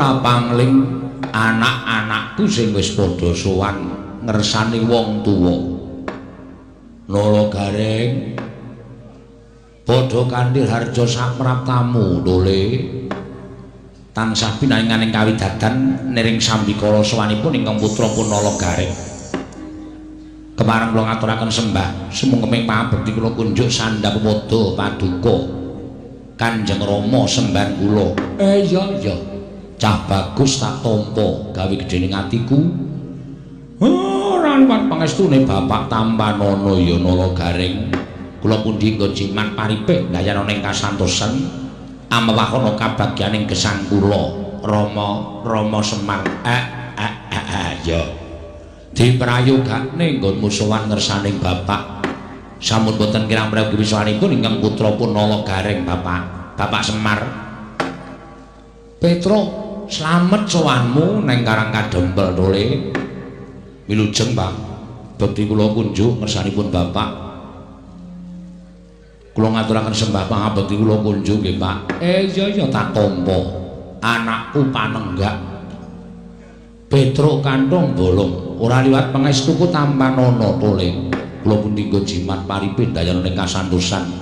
Ora pangling anak-anakku sing wis padha sowan ngersani wong tuwa. Nala Gareng, padha kanthi harja sapraptamu dole. Tansah pinaringaning kawidadan niring sambikala sowanipun ingkang putra pun Nala Gareng. Kepareng kula ngaturaken sembah sumungkeming pangabekti kula kunjuk sandhap pada paduka Kanjeng Rama sembahan kula. Iya iya. Cah bagus tak tampa gawe gedhening atiku. Ora liwat pangestune Bapak tampanana ya Nala Gareng. Kula pundi nggon jimat paripih gayana ing kasantosan amewahana kabagyaning gesang kula Rama Rama Semar. Ya. Diprayogakne nggonmu sowan ngersaning Bapak. Sampun boten kirang prayogi wiswanipun ingkang putra pun Nala Gareng Bapak. Bapak Semar. Petro, slamet sowanmu neng Karang Kadempel tole. Wilujeng, Pak. Bekti kula kunjuk ngersanipun Bapak. Kula ngaturaken sembah pangabekti kula kunjuk nggih, Pak. Iya iya tak tampa. Anakku panenggak. Petro kantong bolong ora liwat pangestuku tampanana tole. Kula pundi nggo jimat paripih dayana ing kasantosan.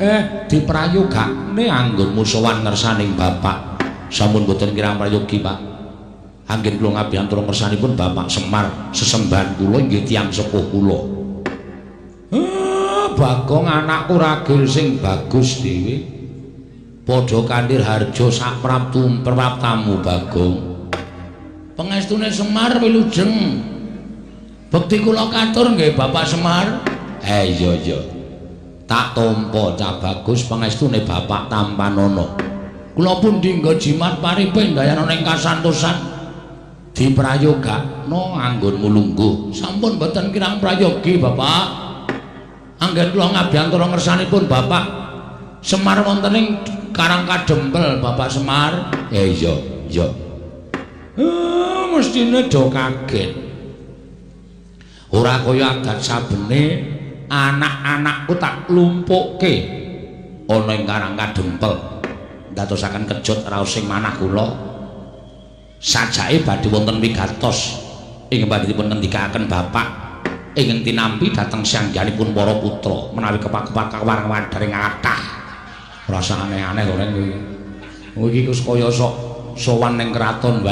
Diprayogakne anggonmu sowan ngersaning Bapak. Sampun boten kirang prayogi, Pak. Anggen kula ngabiyantara ngersanipun Bapak Semar, sesembahan kula inggih tiyang sepuh kula. Bagong anakku ragil sing bagus dhewe. Padha kanthi harja sapraptu praptamu, Bagong. Pangestune Semar wilujeng. Bekti kula katur nggih Bapak Semar. Iya iya. Tak tampa cah bagus pangestune Bapak tampanana. Kula pundi nggo jimat paripih ndayana ing kasantosan. Diprayogakno anggonmu lungguh. Sampun boten kirang prayogi, Bapak. Anggen kula ngabiyantara ngersanipun Bapak Semar wonten ing Karang Kadempel, Bapak Semar. Iya iya. Mestine do kaget. Ora kaya adat sabene anak-anakku tak lumpukke ana ing Karang Kadempel. Ndadosaken kejut raos sing manah kula. Sajake badhe wonten wigatos ing badhe dipun ngendikaken Bapak ingkang tinampi dhateng sangganipun para putra menawi kepak-kepak kawareng wadaring kathah. Rasa aneh-aneh to reng kuwi. Iki wis kaya sok sowan ning kraton wae.